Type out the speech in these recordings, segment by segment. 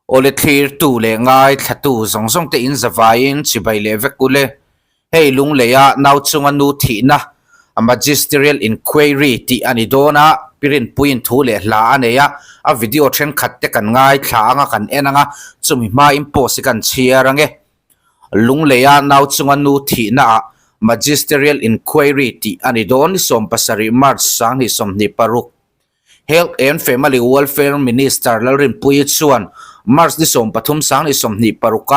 Awle thlirtu leh ngaithlatu zawng zawng te in zavaiin chibai leh vek ule. Hei Lungleia nau chunga nu thihna Magisterial Inquiry tih a ni dawn a, Pirinpuiin thu leh hla a nei a, a video thenkhat te kan ngaithla anga kan en anga chumi hmain post hi kan chhiar ange. Lungleia nau chunga nu thihnaah Magisterial Inquiry tih a ni dawn ni 17 March 2026. Health and Family Welfare Minister Lalrinpuii chuan March ni 13 2026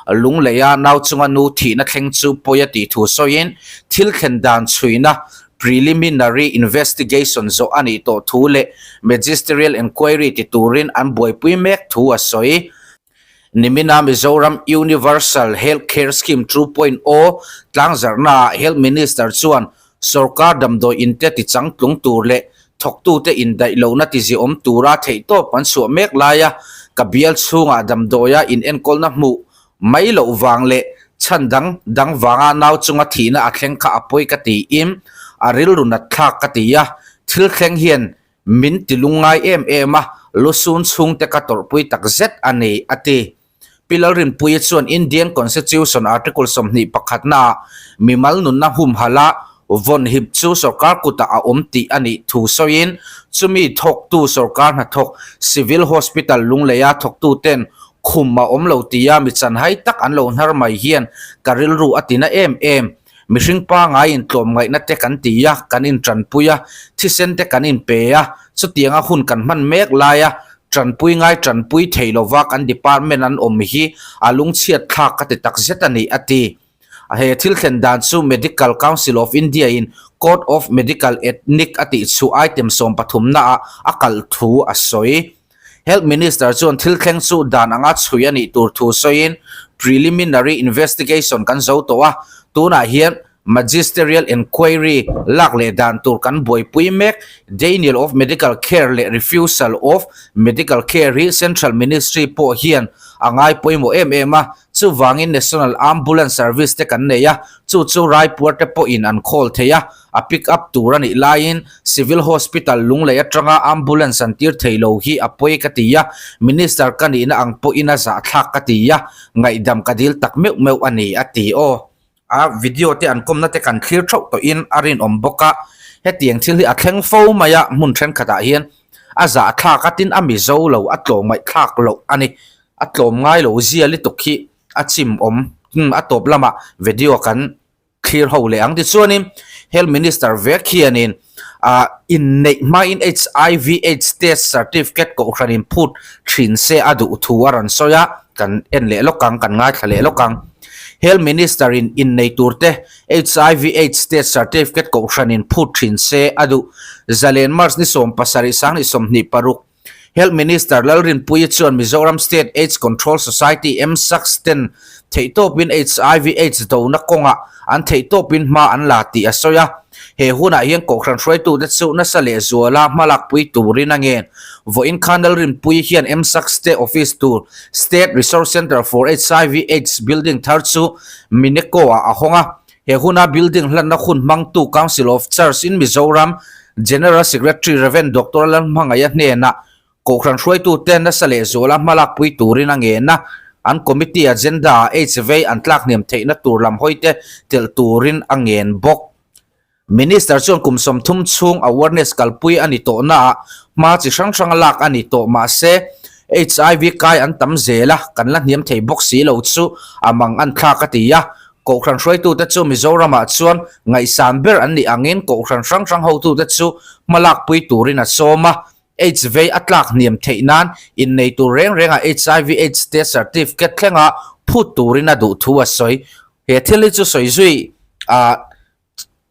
a Lungleia nau chunga nu thihna thleng chu pawi a tih thu sawiin thil thlen dan chhuina preliminary investigation zawh a nih tawh thu leh magisterial enquiry ti turin an buaipui mek thu a sawi. Nimina Mizoram Universal Health Care Scheme 2.0 tlangzarhnaah Health Minister chuan sawrkar damdawi inte tichangtlung tur leh thawktute indaih lohna tiziawm tura theihtawp an chhuah mek laia ka bial chhungah damdawia inenkawlna hmuh mai loh vang leh chhan dang dang vanga nau chunga thihna a thleng kha a pawi ka tiin a rilru nat thlak ka ti a, thil thleng hian Min ti lungngai em em a, lusun chhungte ka tawrhpui tak zet a ni, a ti. Pi Lalrinpuia chuan Indian Constitution Article 21 naah mimal nunna humhalh a vawn hip chu sorkar kutah a awm tih a nih thu sawiin chumi thawktu sorkar hnathawk Civil Hospital Lungleia thawktuten khum a awm lo tia mi chanhai tak an lo hnar mai hian ka rilru a tina em em. Mihring pangaiin tlawmngaihna te kan ti a, kan intanpui a, thisen te kan inpe a, chutianga hun kan hman mek laia tanpui ngai tanpui thei lova kan department an awm hi a lungchhiat thlak ka ti takzet a ni, a ti. He thil thlen dan chu Medical Council of India in Code of Medical Ethnic a tih chhuah item sawmpathumnaah a kalh thu a sawi. Health Minister chuan thil thleng chu dan anga chhui a nih tur thu sawiin preliminary investigation kan zo tawh a, tunah hian magisterial enquiry lak leh dan tur kan buaipui mek. Denial of medical care leh refusal of medical care hi Central Ministry pawh hian a ngai pawimawh em em a, Chuvangin National Ambulance Service te kan nei a, chu chu Raipur te pawhin an call thei a, a pick up tur a nih laiin Civil Hospital Lunglei atanga ambulance an tir thei lo hi a pawi ka ti a, Minister ka nihna ang pawhin a zahthlak ka ti a, ngaihdam ka dil tak meuh meuh a ni a ti aw. A video te an kawmna te kan thlir theuh tawhin a rinawm bawk a, hetiang thil hi a thleng fo mai a, hmun thenkhatah hian a zahthlak a tin a mizo lo a tlawmngaihthlak loh a ni. A tlawm ngai lo zia lutuk hi a chim awm a tawp lamah video kan thlir ho leh ang. Tichuanin Health Minister vek hianin ah inneih hmain HIV AIDS test certificate kohhran in phut thin se a duh thu a rawn sawi a, kan en leh lawk ang, kan ngaithla leh lawk ang. Health Minister in innei tur te HIV AIDS test certificate kohhran in phut thin se a duh. Zalen March ni 17 2026. Health Minister Lalrinpuii chuan Mizoram State AIDS Control Society, MSACS, ten theihtawpin HIV AIDS dona kawngah an theihtawpin hma an la tih a sawi a. He hunah hian Kohhran hruaitute chu nasa lehzuala hmalakpui turin a ngen. Vawiin khan Lalrinpuii hian MSACS te office tur State Resource Centre for HIV AIDS building thar chu Mineco-ah a hawng a. He huna building hlanna hun hmangtu Council of Church in Mizoram General Secretary Rev. Doctor Lalhmangaia hnenah Kohhran hruaitute nasa lehzuala hmalakpui turin a ngen a, an committee agenda-ah AIDS vei an tlakhniam theihna tur lam hawite telh turin a ngen bawk. Minister chuan kum 30 chhung awareness kalpui a ni tawhnaah hma chi hrang hrang lak a ni tawh mahse HIV kai an tam zel a, kan la hniam thei bawk si lo chu a mang an thlak a ti a. Kohhran hruaitute chu Mizoramah chuan ngaihsan ber an nih angin kohhran hrang hrang hotute chu hmalakpui turin a sawm a. AIDS vei a tlak hniam theih nan innei tur reng rengah HIV AIDS test certificate thlenga phut turin a duh thu a sawi. He thil hi chu sawi zui ah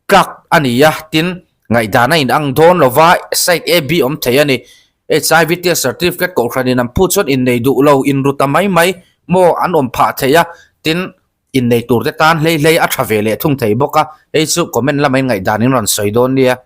tlak a ni a, tin ngaihdan a inang dawn lova side A B awm thei a ni. HIV test certificate kohhranin an phut chuan innei duh lo inru ta mai mai maw an awm phah thei a, tin innei tur te tan hlei hlei a tha ve leh thung thei bawk a, hei chu comment lama in ngaihdan in rawn sawi dawn nia.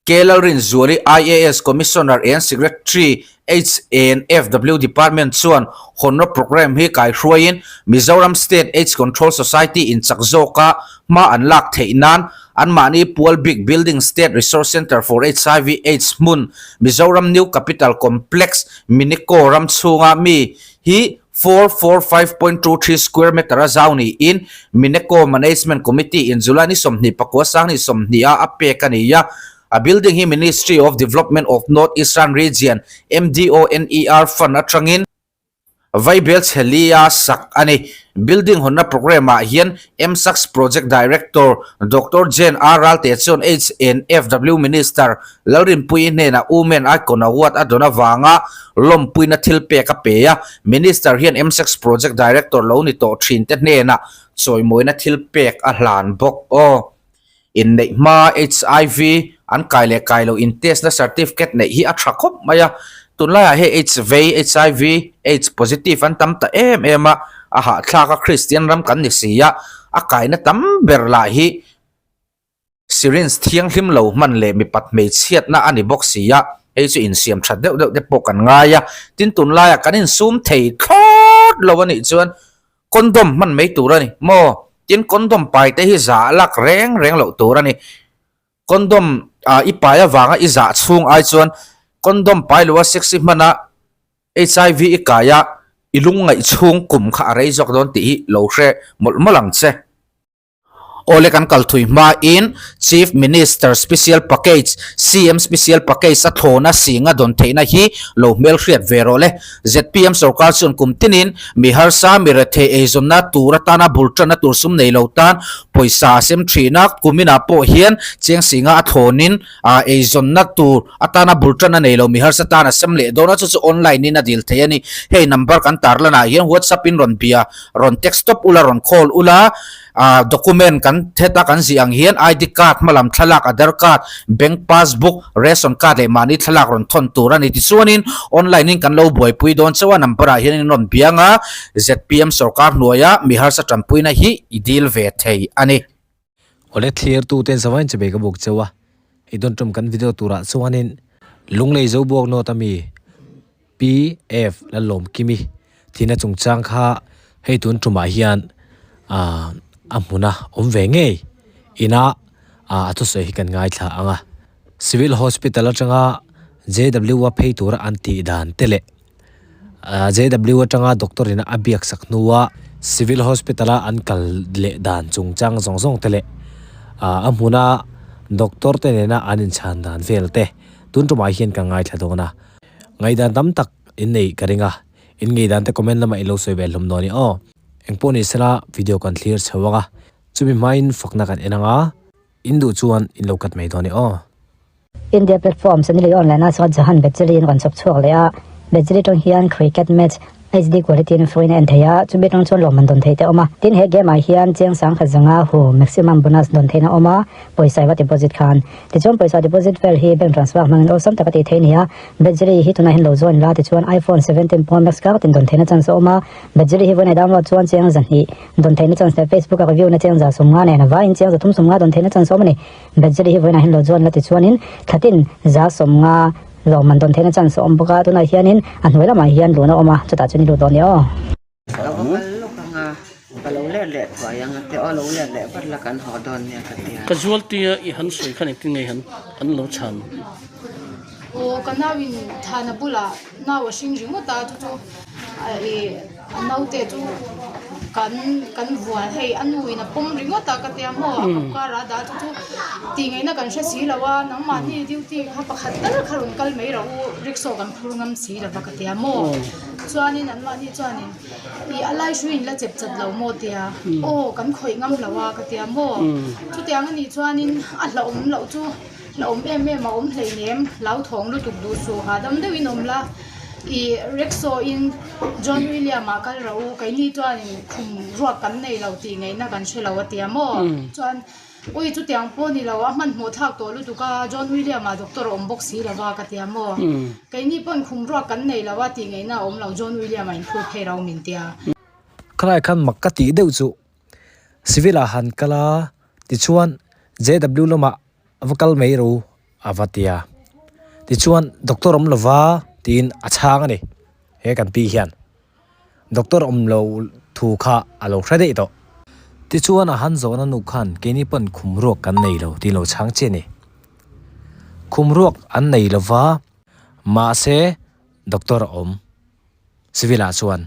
K Lalrinzuali IAS Commissioner and Secretary HNFW Department chuan hawnna programme hi kaihruaiin Mizoram State AIDS Control Society in chak zawka hma an lak theih nan Anmahni pual bik building State Resource Centre for HIV Aids hmun Mizoram New Capital Complex Minico ram chhunga mi hi 445.23 square meter a zau niin Mineco Management Committee in July ni 24 sang ni 20 a a pek a ni a. A building hi Ministry of Development of North Eastern Region, MDONER, fund atangin Vaibel chhelia sak a ni. Building hawnna programme ah hian MSACS Project Director Doctor Jane R Ralte chuan HNFW Minister Lalrinpuii hnenah Women Icon Award a dawn avanga lawmpuina thil pek a pe a. Minister hian MSACS Project Director lo ni tawh thin te hnenah chawimawina thil pek a hlan bawk aw. Inneih hma HIV an kai leh kai loh in test na certificate neih hi a tha khawp mai a, tunlaiah hei AIDS vei, HIV, AIDS positive an tam ta em em a, a hahthlak a Kristian ram kan ni si a, a kaina tam ber lah hi syringe thianghlim lo hman leh mipat hmeichhiatna a ni bawk si a, hei chu insiam that deuh deuh te pawh kan ngai a, tin tunlaiah kan insum thei thlawt lo a nih chuan Condom hman mai tur a ni maw? Tin, condom pai te hi zah lak reng reng loh tur a ni. Condom ah i pai avanga i zah chhung ai chuan condom pai loa sex i hman a, HIV i kai a, i lungngaih chhung kum kha a rei zawk dawn tih hi lo hre mawlh mawlh ang che. Awle kan kal thui hmain Chief Minister Special Package, CM Special Package a thlawna singa dawn theihna hi lo hmelhriat ve rawh le. Zpm sorkar chuan kum tinin mi harsa, mi rethei eizawnna tur atana bul tanna tur sum nei lo tan pawisa a sem thin a, kuminah pawh hian cheng singa a thlawnin eizawnna tur atana bul tanna nei lo mi harsa tan a sem leh dawn a, chu chu online in a dil thei a ni. Hei number kan tarlanah hian WhatsApp in rawn bia rawn text tawp ula, rawn call ula. Ah document kan heta kan zih ang hian ID card hmalam thlalak Aadhar card, bank passbook, ration card leh mahni thlalak rawn thawn tur a ni. Tichuanin online in kan lo buaipui dawn chauh a number ah hian in rawn biang a, zpm sorkar hnuaia mi harsa tanpuina hi i dil ve thei a ni. Awle thlir tu ten savain chebei ka buk cheu a, i dawn tum kan video turah chuanin Lunglei Zobuak North ami PF Lalawmkimi thihna chungchang kha hei tun tumah hian ah a hmuna awm ve ngei ina ah a thusawi hi kan ngaithla ang a. Civil Hospital atanga JW a phei tura an tih dan te leh ah JW atanga doctor ina a biak sak hnua Civil Hospital a an kal leh dan chungchang zawng zawng te leh ah a hmuna doctor te nena an inchhan dan vel te tun tumah hian kan ngaithla dawn a. Ngaihdan tam tak in neih ka ring a, in ngaihdan te comment lamah in lo sawi ve hlawm dawn i aw. Engpawh ni sela video kan thlir chho ang a, chumi hmain fakna kan en ang a, in duh chuan in lo cut mai dawn i aw. India platform Sunny Leone leh Nusrat Jahan Bejeli in rawn chhawp chhuak leh a, Bejeli tawng hian cricket match HD quality in free in a en thei a, chumi atang chuan lawmman dawn theih te a awm a. Tin, he game ah hian chiang sang khat zanga hu maximum bonus dawn theihna a awm a, pawisa i va deposit khan. Tichuan pawisa deposit vel hi bank transfer hmangin awlsam tak a tih theih a ni a, Bejeli hi tunah hian lo join la tichuan iPhone 17 Pro Max kar tin dawn theihna chance a awm a, Bejeli hi vawiin a download chuan chiang 200 dawn theihna chance leh Facebook a review na chiang 150 nen a vaiin chiang 350 dawn theihna chance a awm a ni. Bejeli hi vawiinah hian lo join la tichuanin thlatin 150 Lawmman dawn theihna chance a awm bawk a, tunah hianin a hnuai lamah hian lun a awm a, chutah chuan i lut dawn nia aw. Ka va kal lawk ang a, ka lo let leh thuai ang a ti aw, lo let leh vat la kan haw dawn nia ka ti a. Ka zualtia i han sawi khan engtin nge han an lo chhan? Aw ka nauin thana bulah nau a hring ringawt a, chu chu ih. A naute chu kan kan vuan hei a nu in a pawm ringawt a ka tia maw a kap kar a dah chu chu tih ngaihna kan hre si lo a nangmahni duty kha pakhat tal kha rawn kal mai rawh u rickshaw kan phur ngam si lo va ka tia maw chuanin anmahni chuanin ih a lai hrui in la chep chat lo maw tia aw kan khawih ngam lo a ka tia maw chutiang anih chuanin a hlauhawm loh chu. Hlauhawm em em a awm hleinem, hlauthawng lutuk duh suh, hahdam deuhin awm la, ih rickshaw in John William ah kal rawh u, keini chuanin khum ruak kan nei lo tih ngaihna kan hre lo a tia maw? Chuan ui chutiang pawh ni lo, a hmanhmawh thlak tawh lutuk a, John William ah doctor a awm bawk si lo va ka tia maw? Keini pawn khum ruak kan nei lo a tih ngaihna a awm lo, John William ah inphur phei ro min tia. Khalai khan mak ka tih deuh chu civil ah han kal a, tichuan JW lamah A va kal mai ro a va ti a, tichuan doctor awm lova tiin a chhang a ni he kan pi hian doctor awm lo thu kha a lo hre daih tawh. Tichuan a han zawhna nu khan keini pawn khum ruak kan nei lo tih lo chhang che a ni. Khum ruak an nei lo va, mahse doctor a awm. Civil ah chuan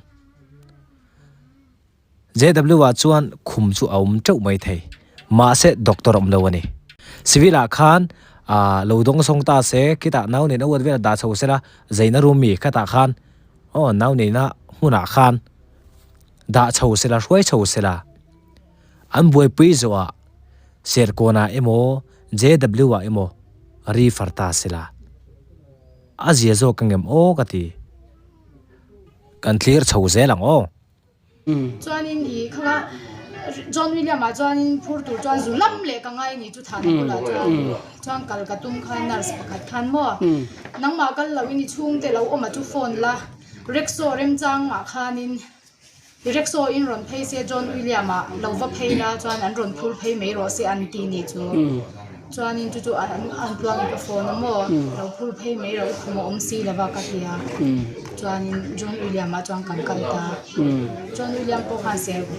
JW ah chuan khum chu a awm teuh mai thei, mahse doctor a awm lo a ni. Civil ah khan ah lo dawng sawng ta se, khitah nau neihna uat vel dah chho sela, zeina room mi khatah khan aw nau neihna hmunah khan dah chho sela, hruai chho sela. An buaipui zawhah Serkawnah emaw JW ah emaw refer ta sela. A zia zawk ang em aw ka ti. Kan thlir chho zel ang aw. Chuanin i kha John William ah chuanin phur tur chuan zu lam leh ka ngai ni chu thahna bulah chuan chuan kal ka tum khan nurse pakhat khan maw nangmah kal loin i chhungte lo awm a chu phone la rickshaw remchang ah khanin rickshaw in rawn phei se John William ah lo va phei la chuan an rawn phur phei mai rawh se an ti ni chu chuanin chu chu an tluangin ka phone a maw lo phur phei mai rawh i khum a awm si lova ka ti a chuanin John William ah chuan kan kal ta John William pawh khan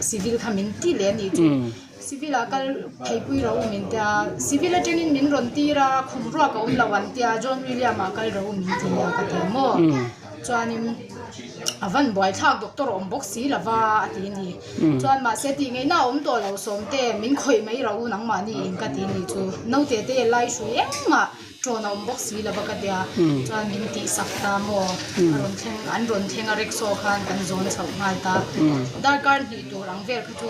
civil kha min ti leh a nih chu civil ah kal phei pui rawh u min tia civil atangin min rawn tir a khum ruak a awm lo an tia John William ah kal rawh u min ti a ka ti a maw chuanin a van buai thlak doctor a awm bawk si lova a ti a ni chuan mahse tih ngaihna a awm tawh lo sawmte min khawih mai rawh u nangmahni in ka ti a ni chu naute te lai hrui engmah Ṭawn a awm bawk si lova ka tia chuan min tih sak ta maw a rawn thleng an rawn thleng a rickshaw khan kan zawn chhoh nghal ta darkar hnih tur ang vel kha chu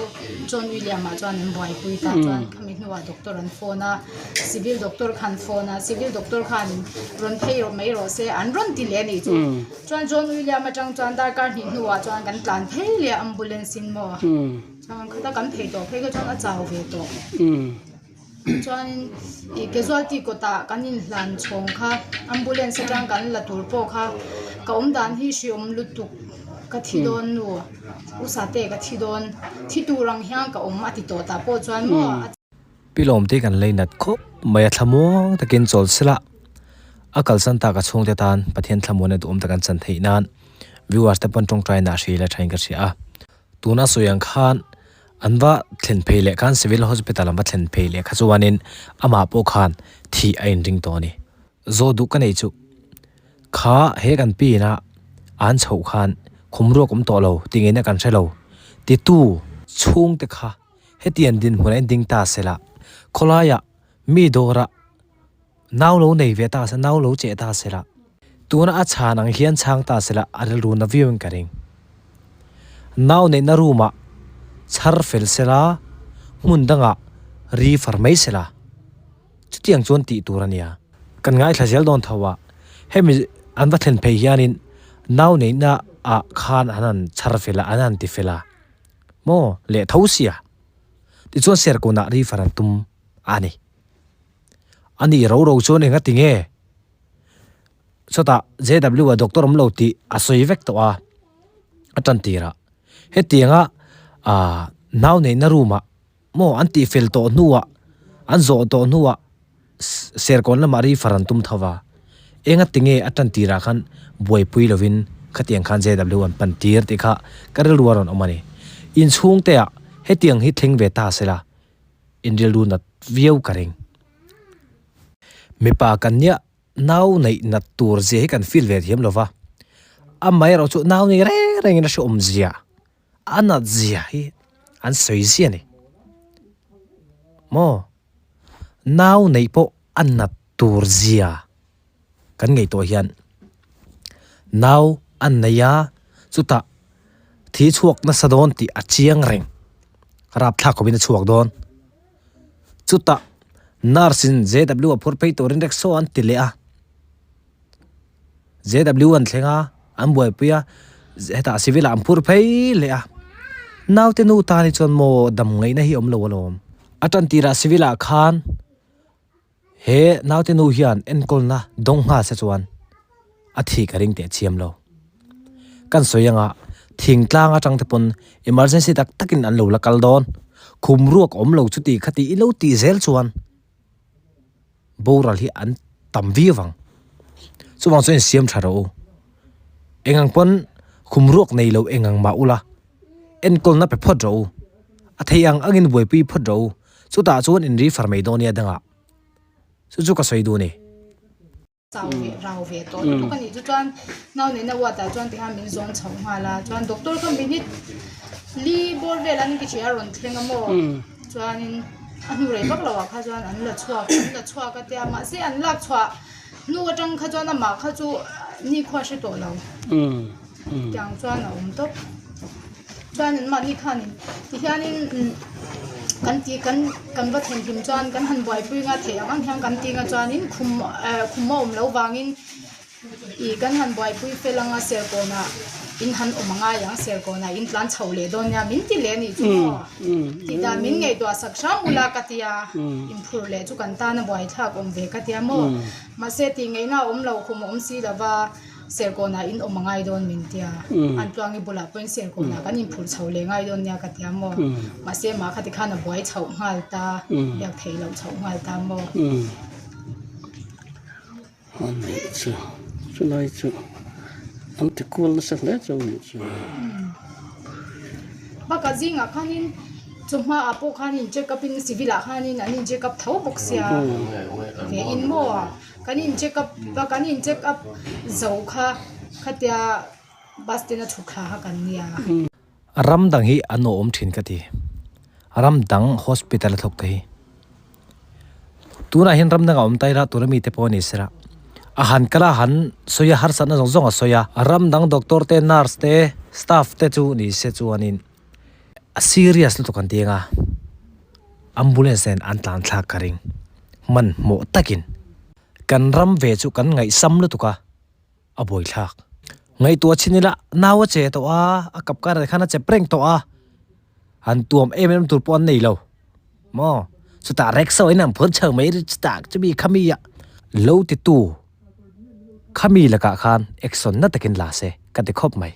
John William ah chuan an buaipui ta chuan khami hnuah doctor an phone a civil doctor kha an phone a civil doctor khan rawn phei rawh mai rawh se an rawn ti leh a nih chu chuan John William atang chuan darkar hnih hnuah chuan kan tlan phei leh a ambulance in maw chuan khata kan phei tawh phei kha chuan a chau ve tawh. Chuanin ih casualty kawtah kan inhlan chhawng kha ambulance atang kan la tur pawh kha ka awm dan hi hreawm lutuk ka thi dawn nu u sate ka thi dawn thi tur ang hian ka awm a ti tawh tah pawh chuan maw a Pi Lawmte kan lei nat khawp mai a thlamuang takin chawl sela a kalsan tak a chhungte tan Pathian thlamuan a duhawm tak an chan theih nan viewers te pawn tawngtai nah hril a thain ka hria a tuna sawi ang khan An va thlen phei leh khan Civil Hospital an va thlen phei leh kha chuanin amah pawh khan thih a inring tawh a ni. Zawh duh ka nei chu kha he kan pin a an chhoh khan khum ruak awm tawh lo tih ngeina kan hre lo titu chhungte kha hetiang dinhmun a ending ta sela khawlaiah mi dawrah Nau lo nei ve ta se, nau lo cheh ta se la. Tuna a chhan ang hian chhang ta se la, a rilru na viau in ka ring. Nau neihna room ah chhar fel se la, hmun dangah ri far mai se la. Chutiang chuan tih tur a nia. Kan ngaithla zel dawn tho a, hemi an va thlen phei hianin nau neihna ah khan an han chhar fel a, an han ti fel a. Maw leh tho sia. Tichuan Serkawnah ri far an tum a ni. A nih ro ro chuan eng a ti nge? Chutah JW-a doctor awm lo tih a sawi vek tawh a, a tan tir a. Hetianga aah nau neihna room ah maw an tih fel tawh hnuah, an zawh tawh hnuah Serkawn lamah refer an tum tho va. Eng a ti nge a tan tirah khan buaipui lovin khatiang khan JW an pan tir tih kha ka rilru a rawn awm a ni. Inchhungte ah hetiang hi thleng ve ta sela. Inrilru nat viau ka ring. Mipa kan nia nau neih nat tur zia hi kan feel ve thiam lo va, amaherawh chu nau nei reng rengin a hreawm zia, a nat zia hi an sawi zia a ni. Maw? Nau neih pawh a nat tur zia kan ngaihtuah hian nau a nei a, chutah thi chhuak nasa dawn tih a chiang reng. Rapthlak khawpin a chhuak dawn. Chutah nurse in JW a phur phei turin rickshaw an ti leh a. JW an thleng a, an buaipui a, hetah civil ah an phur phei leh a. Naute nu tan hi chuan maw dam ngaihna hi a awm lo alawm. A tan tirah civil ah khan He naute nu hian enkawlna dawng nghal se chuan a thih ka ring teh chiam lo. Kan sawi anga thingtlang atang te pawn emergency tak takin an lo la kal dawn. Khum ruak awm lo chuti khati i lo tih zel chuan boral hi an tam viau vang. Chuvang chuan insiam tha rawh u. Engang pawn khum ruak nei lo engang mah ula enkawlna pe phawt rawh u. A thei ang angin buaipui phawt rawh u, chutah chuan in refer mai dawn nia dangah. Chu chu ka sawi duh a ni. Chau ve rau ve tawh lutuk a nih chu chuan nau neihna ward ah chuan tikhan min zawn chho nghal a chuan doctor kha minute li bawr vel an ti hria a rawn thleng a maw chuanin a hnu rei vak loh ah kha chuan an la chhuak an la chhuak a tia mahse an lak chhuah hnu atang kha chuan amah kha chu nikhua hre tawh lo tiang chuan a awm tawp. Chuan an mahni khanin tihianin kan ti kan kan va thlen hlim chuan kan han buaipui nga theih ang ang hian kan ti nga chuanin khum eh khum a awm loh vangin ih kan han buaipui fel anga serkawnah in han awm angai ang serkawnah in tlan chho leh dawn nia min ti leh anih chu maw tih dan min ngaihtuah sak hram ula ka tia inphur leh chu kan tana buaithlak awm ve ka tia maw mahse tih ngaihna a awm lo khum a awm si lova. Serkawnah in awm a ngai dawn min tia, an tluangi bulah pawhin Serkawnah kan inphurh chho leh ngai dawn nia ka tia maw? Mahse mah khati khan a buai chhoh nghal ta, biak theih loh chhoh nghal ta maw? A nih chu, chulai chu an ti kual nasa hle chu a nih chu. Bakah zingah khanin chawhma ah pawh khanin check up in civil ah khanin an in check up tho bawk sia ve in maw? Kan in check up a kan in check up zo kha khatia bus ten a chhuk thla kha kan nia. Ram dang hi an awm thin ka ti. Ram dang hospital a thawk te hi. Tunah hian ram dangah awm ta ila tuna mite pawh a ni sela. A han kal a han sawi a harsatna zawng zawng a sawi a. Ram dang doctor te nurse te staff te chu ni se chuanin A serious lutuk an ti anga ambulance nen an tlan thlak ka ring hmanhmawh takin kan ram ve chu kan ngaihsam lutuk a a buaithlak. Ngaihtuah chin ila nau a che tawh a a kap karah khan a chep reng tawh a han tuam em em tur pawh an nei lo maw chutah rek saw in an phur chho mai chutah chumi khami ah lo ti tu. Khami lakah khan action na takin la se ka ti khawp mai.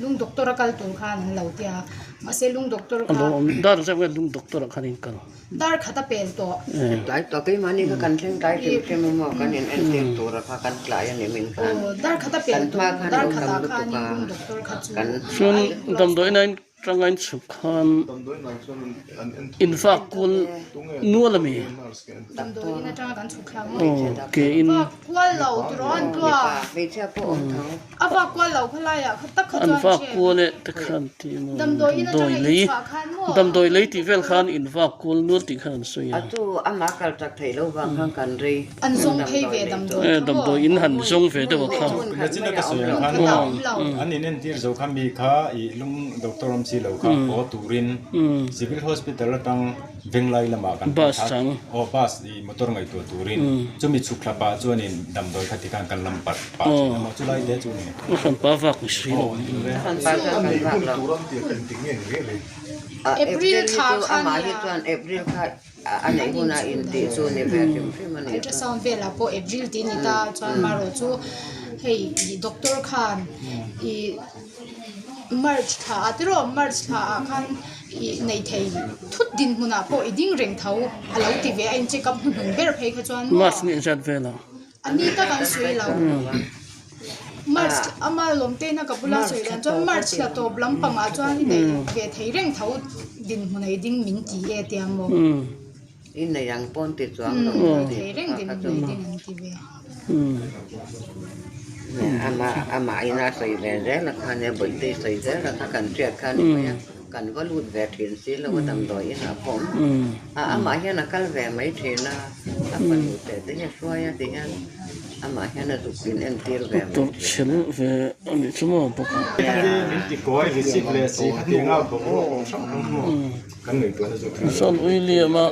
Lung doctor a kal tur khan an lo ti a, mahse lung doctor kha. A lo dar zeuh nge lung doctor ah khan in kal. Dar khat a pel tawh. Tlai tawh keimahni kha kan thleng tlai hrim hrim a maw kan in entir tur a kha kan tlai a ni min khan. Aw dar khat a pel tawh dar khat ah khan in lung doctor kha chu. Chuan damdawiin ah in Tangain chhuk khan in vak kual nual a mi? Aw ke in an vak kual e te khan tih maw damdawi lei damdawi lei tih vel khan in vak kual nual tih khan an sawi a. Damdawi in han zawng ve deuh a kha. Lung doctor awm si lo kha haw turin civil hospital atang Venglai lamah kan Bus chang. Aw bus i motor ngaihtuah turin chumi chhuk thla pah chuanin damdawi kha tikhan kan lam parh pah thin a maw chulai te chu ni. A hran pa vak ni si lo. April thla khan nia. A neih hunah intih chu ni ve hrim hrim a ni. Ultrasound velah pawh April tih a ni ta chuan marawh chu hei ih doctor khan ih March thla ah tiraw March thla ah khan ih nei thei thut dinhmunah pawh i ding reng tho a lo ti ve a in check up hnuhnung ber phei kha chuan maw. March ni engzat velah. A ni tak an sawi lo. March ama lawmteina ka bula sawi dan chuan March thla tawp lampangah chuan i neih ve thei reng tho dinhmun ei ding min ti e tia maw. I nei ang pawn ti chuang lo. Umm thei reng dinhmun ei ding an ti ve. Ama amah ina sawi ve zel a khan e bawihte i sawi zel a kha kan hriat khan i mai a kan va lut ve thin si lo a damdawi inah pawh a amah hian a kal ve mai thin a a fanu teh te hi a hruai a ti hian amah hian a zuk in entir ve mai thin. Chhel ve a nih chu maw bawk a. John William-a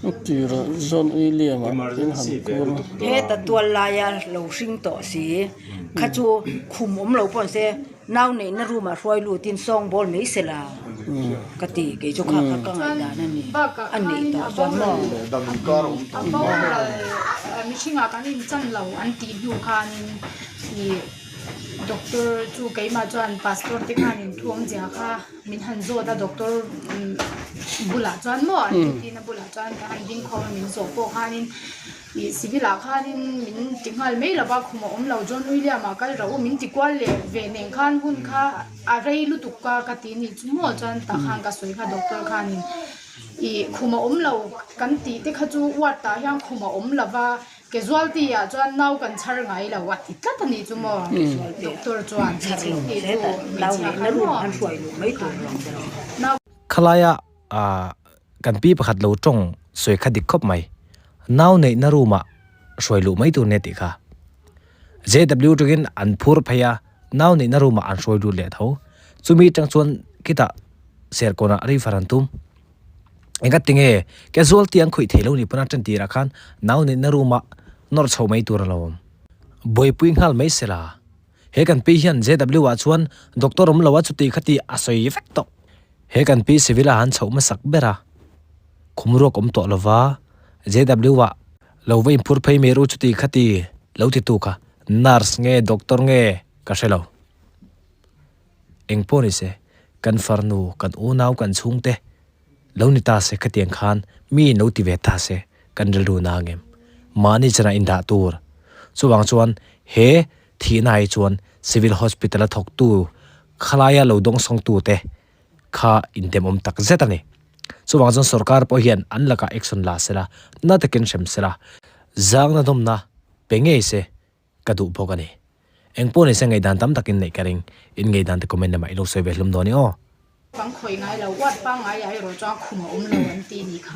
a tirah John William-a in han kual a. Heta tual laia lo hring tawh si kha chu khum awm lo pawh se nau neihna room ah hruai lutin sawng bawl mai se la ka ti kei chu kha kha ka ngaihdan a ni a neih tawh chuan maw. A boral mihringah kan inchan lo an tih hnu khanin ih Doctor chu keimah chuan pastor te khanin thu awmzia kha min han zawt a doctor bulah chuan maw an duty na bulah chuan ka han ding khawm a min zawh pawh khanin. Ih civil ah khanin min ti nghal mai lova khum a awm lo John William ah kal rauh u min ti kual leh ve nen khan hun kha a rei lutuk a ka ti nih chu maw chuan tah khan ka sawi kha doctor khanin ih khum a awm lo kan tih te kha chu ward tah hian khum a awm lova casualty ah chuan nau kan chhar ngai lo a ti tlat a nih chu maw doctor chuan hmeichhia khan maw Khalaia ah kan pi pakhat lo tawng sawi kha dik khawp mai. Nau neihna room ah hruai luh mai tur nia tih kha. JW tangin an phur phei a, nau neihna room ah an hruai lut leh tho. Chumi tang chuan khitah serkawn ah refer an tum. Engati tinge casualty an khawih thei lo ni pawn a tan tirah khan nau neihna room ah nawr chho mai tur a lo awm. Buaipui nghal mai se la. He kan pi hian JW ah chuan doctor awm lo a chuti khati a sawi vek tawh. He kan pi civil a han chhoh hmasak ber a, khum ruak awm tawh lova JW ah lo va inphur phei mai ru chuti khati lo ti tu kha nurse nge doctor nge ka hre lo. Eng pawh ni se kan farnu kan unau kan chhungte lo ni ta se khatiang khan mi in lo ti ve ta se kan rilru na angem mahni chana indah tur. Chuvang chuan he thihna hi chuan civil hospital a thawktu Khalaia lo dawngsawngtute kha indemawm tak zet a ni. Chuvang chuan sorkar pawh hian an lakah action la sela, na takin hrem sela, zangna dawmna pe ngei se ka duh bawk a ni. Engpawh nise ngaihdan tam takin neih ka ring, in ngaihdan te comment lamah i lo sawi ve hlum dawn i aw. Kan khawih ngai lo, uat pangngai ah erawh chuan khum a awm lo an ti ni kha.